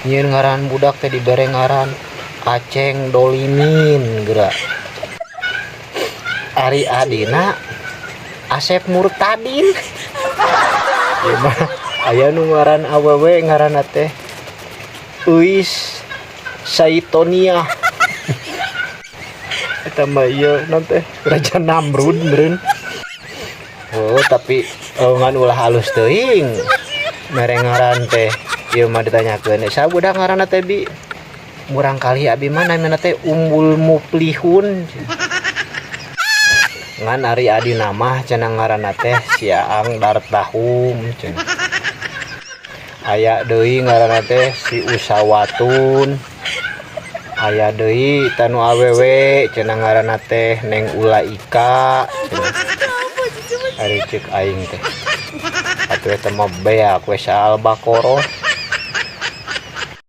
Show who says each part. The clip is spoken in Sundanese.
Speaker 1: Nyieun ngaran budak teh dibere ngaran Aceng Dolimin geura. Ari adina Asep Murtadin. Ieu mah aya nu ngaran awewe, ngaranna teh Euis Saitonia. Eta mah ieu naon teh, Raja Namrud meureun. Oh, tapi oh, ngan ulah halus teuing mere ngaran teh. Ieu mah ditanyakeun, "Saha budak ngaranna teh, Bi?" "Murangkalih abi mah namina teh Umbul Muflihun." Ngan ari adina mah cenah ngaranna teh si Aang Dartahum cenah. Aya deui ngaranna teh si Usawatun. Aya deui tanu awewe cenah ngaranna teh Neng Ulaika cenah. Ari ceuk aing teh atuh eta mah beak we, Al-Baqarah.